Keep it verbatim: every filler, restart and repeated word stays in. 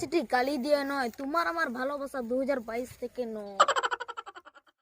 সেটি গালি দিয়ে নয়, তোমার আমার ভালোবাসা দু হাজার বাইশ থেকে নয়।